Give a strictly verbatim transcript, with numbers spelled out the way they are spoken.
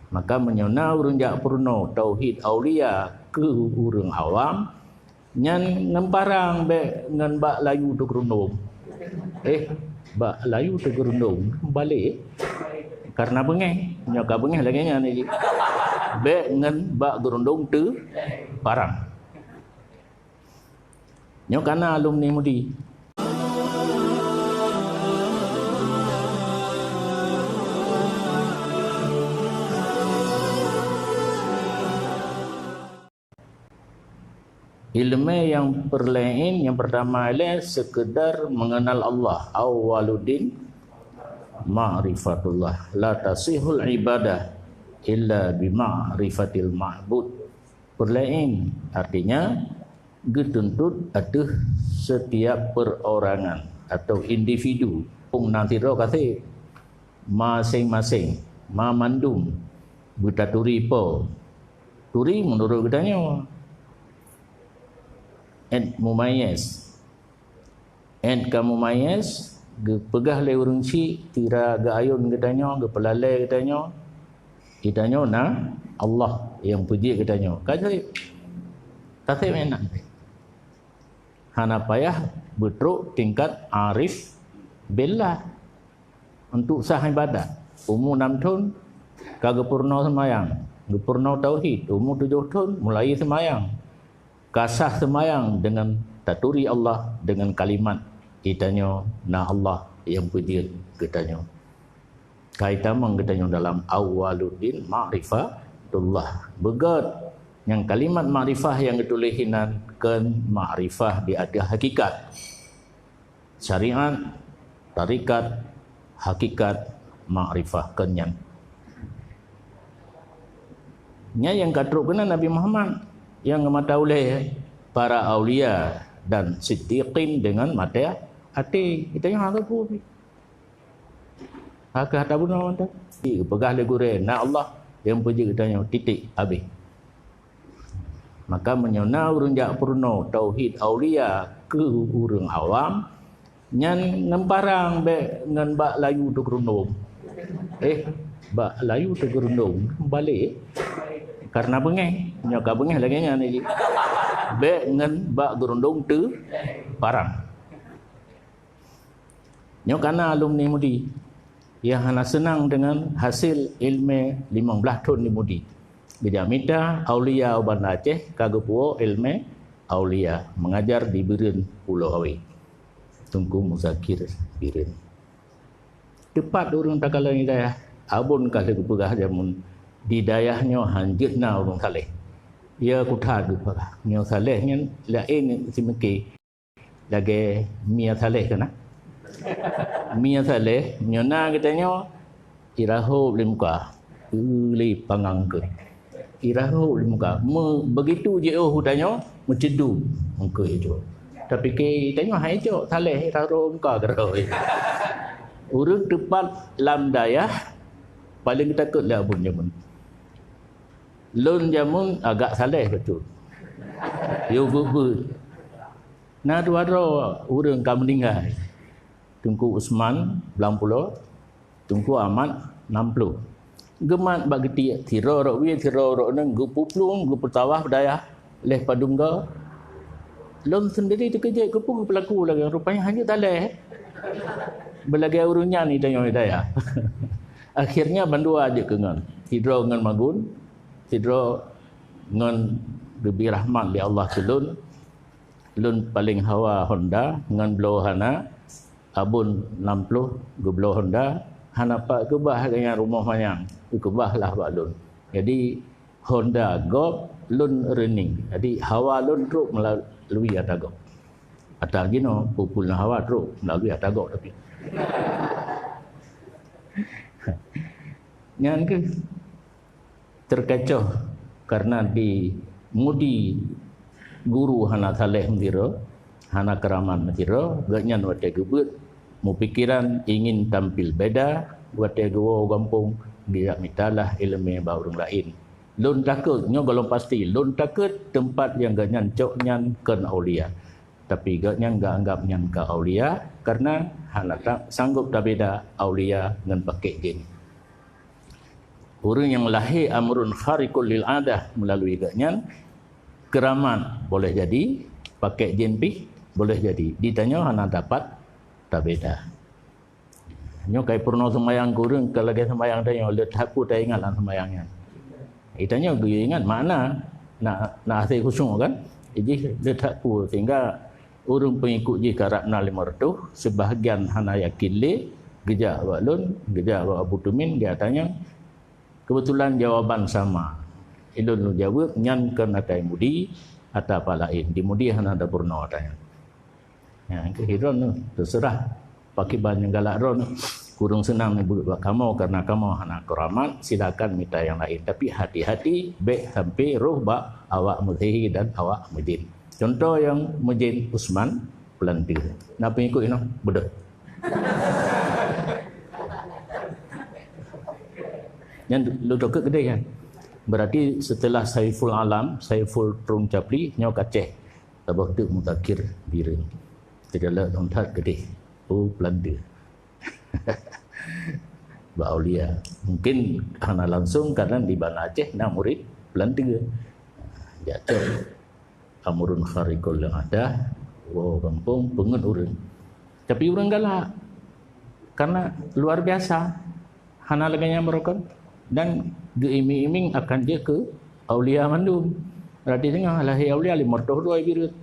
Maka meunyoe na ureuëng jak peurunoe tauhid aulia keu ureuëng awam, nyan ngon parang bék ngon bak layu teugeurundong. Eh, bak layu teugeurundong, balek. Karena beungéh, nyoe ka beungéh lagée nyan jih. Bék ngon bak geurundong teu parang. Nyoe kana alumni Mudi. Ilmu yang perlain, yang pertama ialah sekedar mengenal Allah. Awwaluddin ma'rifatullah. La tasihul ibadah illa bi ma'rifatil ma'bud. Perlain, artinya, geutuntut ateueh setiap perorangan atau individu. Pung na sidroe kaseb, masing-masing, ma mandum, beutaturi po. Turi meunurot geutanyoe. Et mumayyiz. Ét ka mumayyiz, geupeugah lé ureuëng syiek, tira geuayôn geutanyoe, geupeulalé geutanyoe, geutanyoe na Allah nyang peujeuet geutanyoe. Ka jeuet. Taseb meunan. Hana payah beutrok tingkat arif billah. Untuk sah ibadat, umu nam thon ka geupeurunoe seumayang, geupeurunoe tauhid, umu tujoh thon mulai seumayang. Ka sah seumayang deungon taturi Allah deungon kalimat, "Geutanyoe na Allah nyang peujeuet geutanyoe." Ka itamong geutanyoe dalam awwaluddin ma'rifatullah. Beugét nyang kalimat makrifah nyang geutuléh inan kheun makrifah di ateueh hakikat. Syariat, tarekat, hakikat, makrifah kheun nyan. Nyan nyang ka trok keunan Nabi Muhammad nyang geumata ulée para aulia dan siddiqin deungon maté até. Geutanyoe hana peue pih. Hana keuh tabunoe mantong. Geupeugah lé gurée, "Na Allah nyang peujeuet geutanyoe," titik, habéh. Maka meunyoe na ureuëng jak peurunoe tauhid aulia keu ureuëng awam, nyan ngon parang bék ngon bak layu teugeurundong. Eh, bak layu teugeurundong, balek. Karena beungéh, nyoe ka beungéh lagée nyan jih. Bék ngon bak geurundong teu parang. Nyoe kana alumni Mudi nyang hana seunang deungon hasé iéleumé limong blaih thon di Mudi. Geujak mita aulia u Banda Aceh ka geupuwoe iéleumé aulia, mengajar di Bireuen Pulo Awe. Teungku Muzakir Bireuen. Teupat ureuëng takalon hidayah, abon ka lheueh geupeugah jameun di dayah nyoe hanjeuet na ureuëng saleh. Ya kuthat geupeugah, nyoe saleh nyan laén simeuke. Lagée Mia Saleh keunan. Mia Saleh, nyoe na geutanyoe, irahôb lé muka, lé pangang keuh. Irahôb lé muka. Me-, begitu jiôh geutanyoe, meucedum meukeue jok. Tapi ke tanyoe hai jok, Saleh irahôb muka keudroe. Ureuëng teupat lam dayah, paléng takot lé abon jameun. Lôn jameun agak saleh beutôi. Yo beuet-beuet. Na dua droe ureuëng ka meuninggai. Teungku Usman, blang pulo, Teungku Ahmad, nam ploh. Geumat bak geutiek, sidroe rot wie, sidroe rot uneun, geupuplueng, geupeutawah beudayah leh padum goe. Lôn seundiri teukeujot, keupeue geupeulaku lagée nyan, rupanya hana talée. Beulagée ureuëng nyan itanyoe dayah. Akhirnya bandua jeuet keu ngon. Sidroe ngon magun, sidroe ngon geubri rahmat lé Allah keu lôn. Lôn paléng hawa Honda ngon bloe hana, abon nam ploh geubloe Honda, hana pat keubah gobnyan rumoh manyang, geukeubah lah bak lôn. Jadi, Honda gob lôn running. Jadi, hawa lôn trok melalui ata gob. Ata jinoe, peuet ploh hawa trok melalui ata gob tapi. Nyan keuh. Teukecoh karena di Mudi guru hana saleh meusidroe, hana keuramat meusidroe, gobnyan watée geubeuet meupikeran ingin tampil beda, watée geuwoe u gampông geujak mitalah iéleumé bak ureuëng laén. Lôn takot, nyoe gohlom pasti, lôn takot teumpat nyang gobnyan cok nyan kon aulia. Tapi gobnyan geuanggab nyan ka aulia karena hana ta-, sanggob tabeda aulia ngon pakék jén. Ureuëng nyang lahé amrun khariqul lil adah, meulalu geuhnyan keuramat boleh jadi, pakai jén pih boleh jadi. Di tanyoe hana dapat tabeda. Nyoe kai peurunoe seumayang keu ureuëng ka lagée seumayang tanyoe, le that peue taingat lam seumayang nyan. Di tanyoe geuyue ingat makna, na, na hase khusyuk kan. Jih le that peue, sehingga ureuëng peungikut jih karab na lima ratus, sebahagian hana yakin lé, geujak bak lôn, geujak bak Abu Tumin, geujak tanyong, keubeutulan jawaban sama. Ilôn lôn jaweueb, nyan kon akai mudi, ata pah laén. Di mudi hana tapeurunoe ata nyan. Nyan keuh droeneuh, teuseurah pakriban nyang galak droeneuh. Kureueng seunang neubuet bak kamoe, kareuna kamoe hana keuramat, silakan mita nyang laén. Tapi hati-hati, bék sampai roh bak awak meusihi dan awak meujén. Contoh nyang meujén Usman, Peulanteu. Na peungikut inoe, beudôh. Nyan lôn tokeuet keudeh nyan. Berarti setelah Saiful Alam, Saiful Trung Capli, nyoe ka Aceh. Saboh teuk Muzakir Bireuen. Teugalak lôn that keudeh. Oh, Peulanteu. Bak aulia. Mungkin hana langsung, kadang di Banda Aceh na murit Peulanteu. Jak cok. Amrun khariqul lil adah, woe gampông, peungeuet ureuëng. Tapi ureuëng galak. Karena luar biasa. Hana lagée nyan barokon. Dan geuiming-iming akan jeuet keu aulia mandum. Berarti teungoh lahé aulia lima ratus dua Bireuen.